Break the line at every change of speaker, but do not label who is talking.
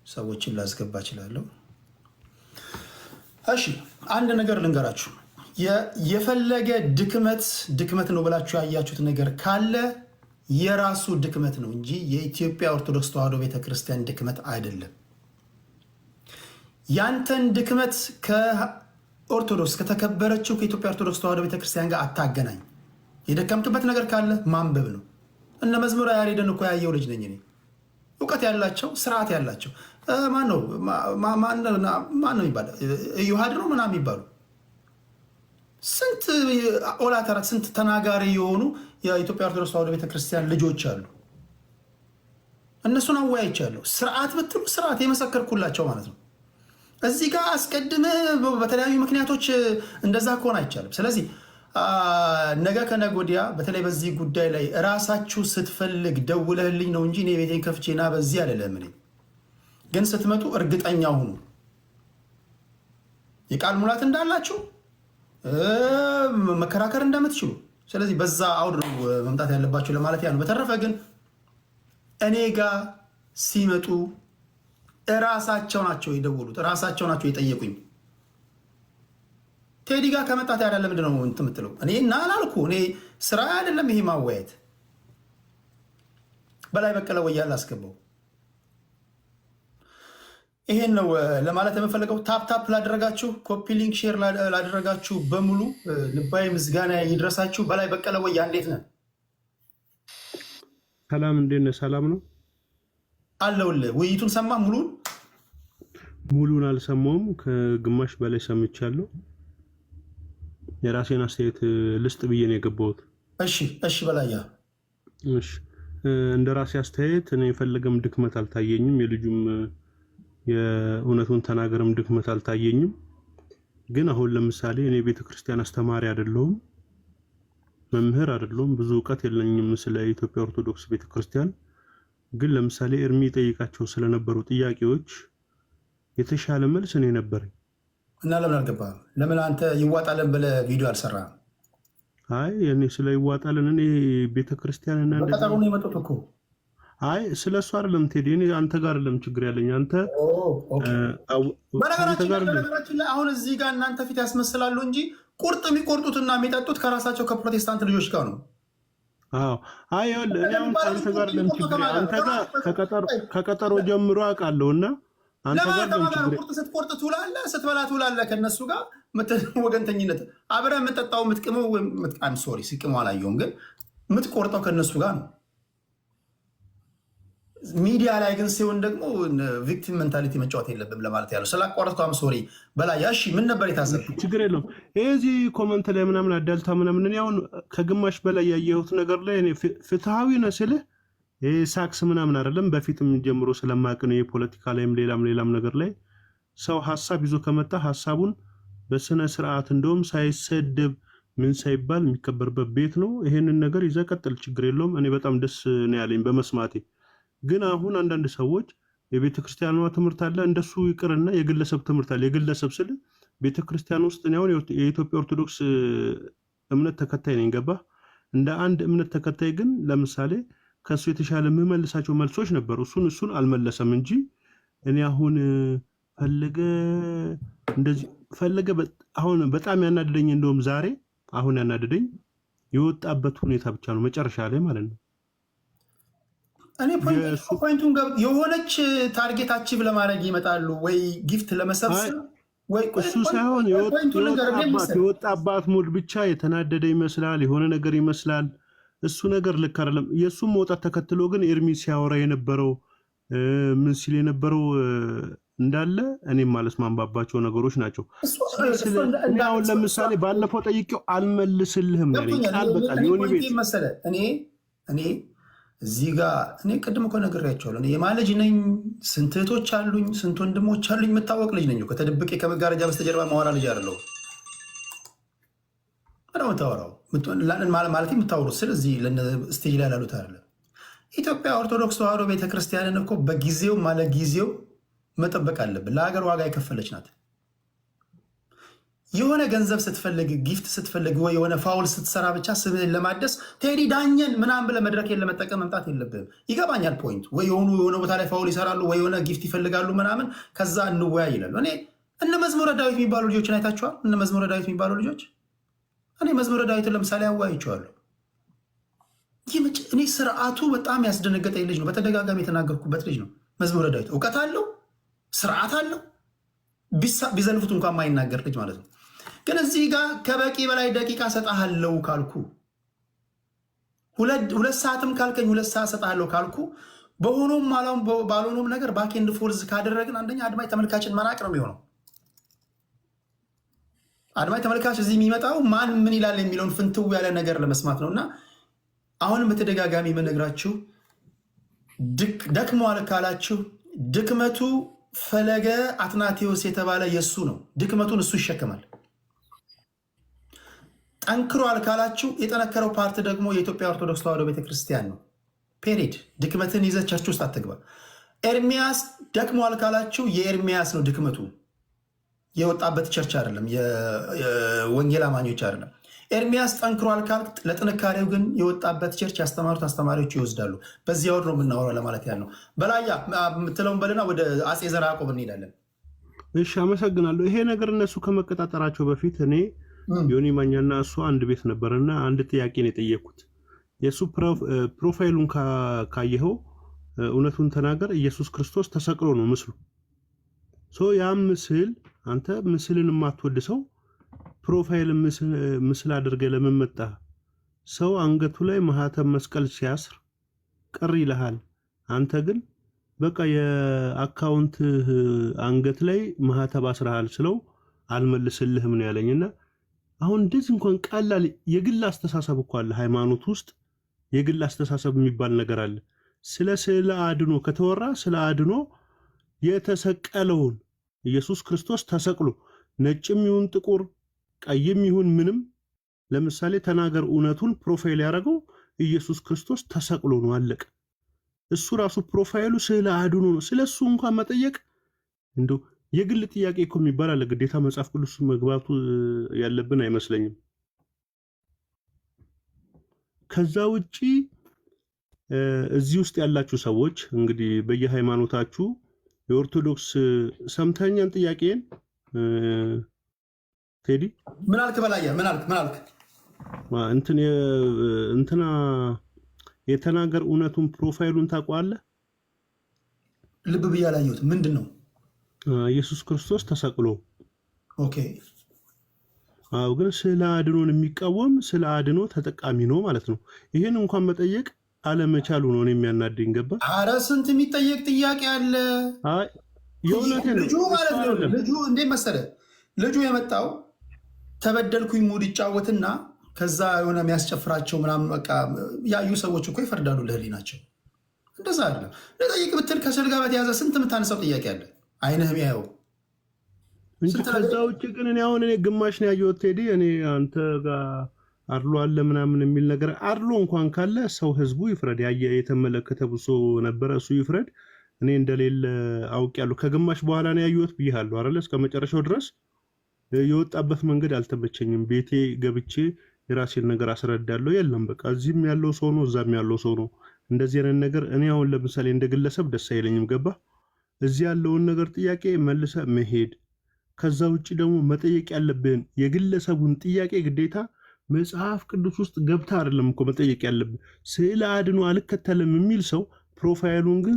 ሰዎችን ላስገባ እችላለሁ። እሺ፣ አንድ ነገር ልንገራችሁ። የፈለገ ድክመት ድክመት ነው ብላችሁ ያያችሁት ነገር ካለ የራሱ ድክመት ነው እንጂ የኢትዮጵያ ኦርቶዶክስ ተዋሕዶ ቤተክርስቲያን ድክመት አይደለም። ያንተን ድክመት ከኦርቶዶክስ ከተከበረችው ከኢትዮጵያ ኦርቶዶክስ ተዋሕዶ ቤተክርስቲያን ጋር አታገናኝ። የደከምክበት ነገር ካለ ማንበብ ነው። እነ መዝሙረ ያሬድን እኮ ያየው ልጅ ነኝ እኔ። እውቀት ያላቸው፣ ስርዓት ያላቸው፣ ማነው ማነው የሚባለው፣ ዮሐድ ነው ምናምን የሚባሉ ስንት ኦላተራት፣ ስንት ተናጋሪ የሆኑ የኢትዮጵያ ኦርቶዶክስ ተዋሕዶ ቤተክርስቲያን ልጆች አሉ። እነሱን አወያይቻለሁ። ስርዓት ብትሉ ስርዓት የመሰከርኩላቸው ማለት ነው። እዚህ ጋር አስቀድመህ በተለያዩ ምክንያቶች እንደዛ ከሆነ አይቻልም። ስለዚህ ነገ ከነገ ወዲያ በተለይ በዚህ ጉዳይ ላይ እራሳችሁ ስትፈልግ ደውለህልኝ ነው እንጂ እኔ ቤቴን ከፍቼ ና በዚህ አይደለም። እኔ ግን ስትመጡ እርግጠኛ ሁኑ የቃል ሙላት እንዳላችሁ፣ መከራከር እንደምትችሉ። ስለዚህ በዛ አውድ ነው መምጣት ያለባችሁ ለማለት ያ ነው። በተረፈ ግን እኔ ጋር ሲመጡ እራሳቸው ናቸው የደወሉት፣ እራሳቸው ናቸው የጠየቁኝ። ቴዲ ጋር ከመጣት ያለ ምንድን ነው እንትን የምትለው? እኔ እና አላልኩ። እኔ ስራ አይደለም ይሄ ማወያየት። በላይ በቀለ ወያል አስገባው። ይሄን ነው ለማለት የምፈልገው። Tap tap ላደረጋችሁ፣ copy link share ላደረጋችሁ በሙሉ ልባዊ ምስጋና ይድረሳችሁ። በላይ በቀለ ወያ፣ እንዴት ነህ?
ሰላም፣ እንዴት ነህ? ሰላም ነው።
አለሁልህ። ውይይቱን ሰማ ሙሉን?
ሙሉን አልሰማውም፣ ከግማሽ በላይ ሰምቻለሁ። የራሴን አስተያየት ልስጥ ብዬ ነው የገባሁት።
እሺ በላያ።
እሺ፣ እንደ ራሴ አስተያየት እኔ የፈለገም ድክመት አልታየኝም። የልጁም የእውነቱን ተናገርም ድክመት አልታየኝም። ግን አሁን ለምሳሌ እኔ ቤተክርስቲያን አስተማሪ አይደለሁም፣ መምህር አይደለሁም፣ ብዙ እውቀት የለኝም ስለ ኢትዮጵያ ኦርቶዶክስ ቤተክርስቲያን። ግን ለምሳሌ ኤርሚ ጠይቃቸው ስለነበሩ ጥያቄዎች የተሻለ መልስ እኔ ነበረኝ።
እና ለምን አልገባህም? ለምን አንተ ይዋጣልን ብለህ ቪዲዮ አልሰራህም?
አይ፣ እኔ ስለ ይዋጣልን እኔ ቤተክርስቲያን እና
በቀጠሮ ነው የመጡት እኮ።
አይ፣ ስለ እሱ አይደለም ቴዲ፣ እኔ አንተ ጋር አይደለም ችግር ያለኝ፣ አንተ
በነገራችን ላይ አሁን እዚህ ጋር እናንተ ፊት ያስመስላሉ እንጂ ቁርጥ የሚቆርጡትና የሚጠጡት ከራሳቸው ከፕሮቴስታንት ልጆች ጋር ነው።
አዎ፣ አይ ይኸውልህ፣ እኔ አሁን ከአንተ ጋር አይደለም ችግር፣ አንተ ጋር ከቀጠሮ ጀምሮ አውቃለሁ እና አንተ ጋር አይደለም ችግር።
ቁርጥ ስትቆርጥ ትውላለህ፣ ስትበላ ትውላለህ። ከእነሱ ጋር ወገንተኝነት አብረህ የምጠጣው የምትቅመው፣ I'm sorry፣ ሲቅመው አላየሁም፣ ግን የምትቆርጠው ከእነሱ ጋር ነው። ሚዲያ ላይ ግን ሲሆን ደግሞ victim mentality መጫወት የለብም ለማለት ያለው። ስላቋረጥኩ I'm sorry በላይ። እሺ፣ ምን ነበር የታዘብከው?
ችግር የለውም። ይሄ እዚህ comment ላይ ምናምን አዳልታ ምናምን፣ እኔ አሁን ከግማሽ በላይ ያየሁት ነገር ላይ እኔ ፍትሃዊ ነው ስልህ ይሄ ሳክስ ምናምን አይደለም። በፊትም ጀምሮ ስለማቅ ነው። የፖለቲካ ላይም ሌላም ሌላም ነገር ላይ ሰው ሀሳብ ይዞ ከመጣ ሀሳቡን በስነ ስርዓት እንደውም ሳይሰደብ ምን ሳይባል የሚከበርበት ቤት ነው። ይሄንን ነገር ይዘህ ቀጥል፣ ችግር የለውም። እኔ በጣም ደስ ነው ያለኝ በመስማቴ። ግን አሁን አንዳንድ ሰዎች የቤተ ክርስቲያኗ ትምህርት አለ፣ እንደሱ ይቅርና የግለሰብ ትምህርት አለ። የግለሰብ ስል ቤተ ክርስቲያን ውስጥ እኔ አሁን የኢትዮጵያ ኦርቶዶክስ እምነት ተከታይ ነኝ፣ ገባ? እንደ አንድ እምነት ተከታይ ግን ለምሳሌ ከእሱ የተሻለ የምመልሳቸው መልሶች ነበሩ። እሱን አልመለሰም እንጂ እኔ አሁን ፈለገ እንደዚህ ፈለገ አሁን በጣም ያናደደኝ፣ እንደውም ዛሬ አሁን ያናደደኝ የወጣበት ሁኔታ ብቻ ነው፣ መጨረሻ ላይ ማለት ነው።
እኔ point ኡን የሆነች target achieve ለማድረግ ይመጣሉ ወይ gift ለመሰብሰብ ወይ
እሱ ሳይሆን የወጣባት mood ብቻ የተናደደ ይመስላል፣ የሆነ ነገር ይመስላል። እሱ ነገር ልክ አይደለም። የእሱም መውጣት ተከትሎ ግን ኤርሚ ሲያወራ የነበረው፣ ምን ሲል የነበረው እንዳለ እኔም ማልስማማባቸው ነገሮች ናቸው። እኔ አሁን ለምሳሌ ባለፈው ጠይቄው አልመልስልህም ያለኝ ቃል በቃል ዮኒ ቤት
መሰለህ። እኔ እዚህ ጋር እኔ ቅድም እኮ ነግሬያቸዋለሁ። እኔ የማን ልጅ ነኝ? ስንት እህቶች አሉኝ? ስንት ወንድሞች አሉኝ? የምታወቅ ልጅ ነኝ። ከተደብቄ ከመጋረጃ በስተጀርባ ማወራ ልጅ አይደለሁም። ምነው የምታወራው ማለት የምታወሩት ስል እዚህ stage ላይ ላሉት አይደለም። ኢትዮጵያ ኦርቶዶክስ ተዋሕዶ ቤተክርስቲያንን እኮ በጊዜው ማለ ጊዜው መጠበቅ አለብን። ለሀገር ዋጋ የከፈለች ናት። የሆነ ገንዘብ ስትፈልግ፣ gift ስትፈልግ ወይ የሆነ foul ስትሰራ ብቻ ስምህን ለማደስ ቴዲ ዳኘን ምናምን ብለህ መድረኬን ለመጠቀም መምጣት የለብህም። ይገባኛል point። ወይ የሆነ ቦታ ላይ foul ይሰራሉ ወይ የሆነ gift ይፈልጋሉ ምናምን፣ ከዛ እንወያይ ይላሉ። እኔ እነ መዝሙረ ዳዊት የሚባሉ ልጆችን አይታችኋል? እነ መዝሙረ ዳዊት የሚባሉ ልጆች፣ እኔ መዝሙረ ዳዊትን ለምሳሌ አወያይቼዋለሁ። እኔ ስርዓቱ በጣም ያስደነገጠኝ ልጅ ነው። በተደጋጋሚ የተናገርኩበት ልጅ ነው። መዝሙረ ዳዊት እውቀት አለው፣ ስርዓት አለው። ቢዘልፉት እንኳን ማይናገር ልጅ ማለት ነው። ግን እዚህ ጋር ከበቂ በላይ ደቂቃ ሰጣሃለው ካልኩ፣ 2 ሰዓትም ካልከኝ 2 ሰዓት ሰጣሃለው ካልኩ፣ በሆኖም ባልሆኖም ነገር back and forth ካደረግን አንደኛ አድማጭ ተመልካችን መናቅ ነው የሚሆነው። አድማጭ ተመልካች እዚህ የሚመጣው ማን ምን ይላል የሚለውን ፍንትው ያለ ነገር ለመስማት ነው። እና አሁንም በተደጋጋሚ የምነግራችሁ፣ ደክሟል ካላችሁ ድክመቱ ፈለገ አትናቴዎስ የተባለ የእሱ ነው። ድክመቱን እሱ ይሸከማል። ጠንክሯል ካላችሁ የጠነከረው part ደግሞ የኢትዮጵያ ኦርቶዶክስ ተዋሕዶ ቤተክርስቲያን ነው። Period። ድክመትን ይዘህ church ውስጥ አትግባ። ኤርሚያስ ደክሟል ካላችሁ የኤርሚያስ ነው ድክመቱ። የወጣበት church አይደለም፣ የወንጌል አማኞች አይደለም። ኤርሚያስ ጠንክሯል ካልክ ለጥንካሬው ግን የወጣበት church ያስተማሩት አስተማሪዎች ይወስዳሉ። በዚህ አውድ ነው የምናወራው ለማለት ያህል ነው። በላያ የምትለውን በልና ወደ አፄ ዘርዓ ያዕቆብ እንሄዳለን።
እሺ፣ አመሰግናለሁ። ይሄ ነገር እነሱ ከመቀጣጠራቸው በፊት እኔ ዮኒ ማኛና እሱ አንድ ቤት ነበርና አንድ ጥያቄ ነው የጠየኩት። የእሱ profile ኡን ካየኸው፣ እውነቱን ተናገር፣ ኢየሱስ ክርስቶስ ተሰቅሎ ነው ምስሉ። So ያም ምስል፣ አንተ ምስልን የማትወድ ሰው profile ምስል አድርገህ ለምን መጣህ? ሰው አንገቱ ላይ ማህተም መስቀል ሲያስር ቅር ይልሃል። አንተ ግን በቃ የ account አንገት ላይ ማህተብ አስረሃል ስለው አልመልስልህም ነው ያለኝና አሁን እንደዚህ እንኳን ቀላል የግል አስተሳሰብ እኮ አለ። ሃይማኖት ውስጥ የግል አስተሳሰብ የሚባል ነገር አለ። ስለ ስዕለ አድኖ ከተወራ ስለ አድኖ የተሰቀለውን ኢየሱስ ክርስቶስ ተሰቅሎ ነጭም ይሁን ጥቁር፣ ቀይም ይሁን ምንም፣ ለምሳሌ ተናገር እውነቱን profile ያደረገው ኢየሱስ ክርስቶስ ተሰቅሎ ነው፣ አለቀ። እሱ ራሱ profile ኡ ስዕለ አድኖ ነው። ስለ እሱ እንኳን መጠየቅ እንደው የግል ጥያቄ እኮ የሚባል አለ። ግዴታ መጽሐፍ ቅዱስ መግባቱ ያለብን አይመስለኝም። ከዛ ውጪ እዚህ ውስጥ ያላችሁ ሰዎች እንግዲህ በየሃይማኖታችሁ የኦርቶዶክስ ሰምተኛን ጥያቄን ቴዲ?
ምን አልክ? በላያ ምን አልክ? ምን አልክ?
እንትን እንትና የተናገር እውነቱን profile ኡን ታውቀዋለህ?
ልብ ብዬ አላየሁትም። ምንድን ነው?
ኢየሱስ ክርስቶስ ተሰቅሎ። አዎ፣ ግን ስለ አድኖን የሚቃወም ስለ አድኖ ተጠቃሚ ነው ማለት ነው። ይህን እንኳን መጠየቅ አለመቻሉ ነው እኔ የሚያናደኝ። ገባ?
አረ ስንት የሚጠየቅ ጥያቄ አለ።
አይ የእውነቴን ነው።
ልጁ ማለት ነው። ልጁ እንዴት መሰለህ? ልጁ የመጣው ተበደልኩኝ mood ይጫወትና ከዛ የሆነ የሚያስጨፍራቸው ምናምን በቃ ያዩ ሰዎች እኮ ይፈርዳሉ ለህሊናቸው። እንደዛ አይደለም። ልጠይቅ ብትል ከስዕል ጋር በተያዘ ስንት የምታነሳው ጥያቄ አለ። አይንህ የሚያየው
እንጂ ከዛ ውጭ ግን እኔ አሁን እኔ ግማሽ ነው ያየሁት ቴዲ። እኔ አንተ ጋር አድሎ አለ ምናምን የሚል ነገር፣ አድሎ እንኳን ካለ ሰው ህዝቡ ይፍረድ። ያየ የተመለከተ ብሶ ነበረ፣ እሱ ይፍረድ። እኔ እንደሌለ አውቄያለሁ። ከግማሽ በኋላ ነው ያየሁት ብያለሁ አይደለ? እስከ መጨረሻው ድረስ የወጣበት መንገድ አልተመቸኝም። ቤቴ ገብቼ የራሴን ነገር አስረዳለሁ። የለም በቃ እዚህም ያለው ሰው ነው፣ እዛም ያለው ሰው ነው። እንደዚህ አይነት ነገር እኔ አሁን ለምሳሌ እንደ ግለሰብ ደስ አይለኝም። ገባ? እዚህ ያለውን ነገር ጥያቄ መልሰ መሄድ፣ ከዛ ውጭ ደግሞ መጠየቅ ያለብህን የግለሰቡን ጥያቄ ግዴታ መጽሐፍ ቅዱስ ውስጥ ገብታ አይደለም እኮ መጠየቅ ያለብህ። ስዕለ አድኖ አልከተልም የሚል ሰው profile ኡን ግን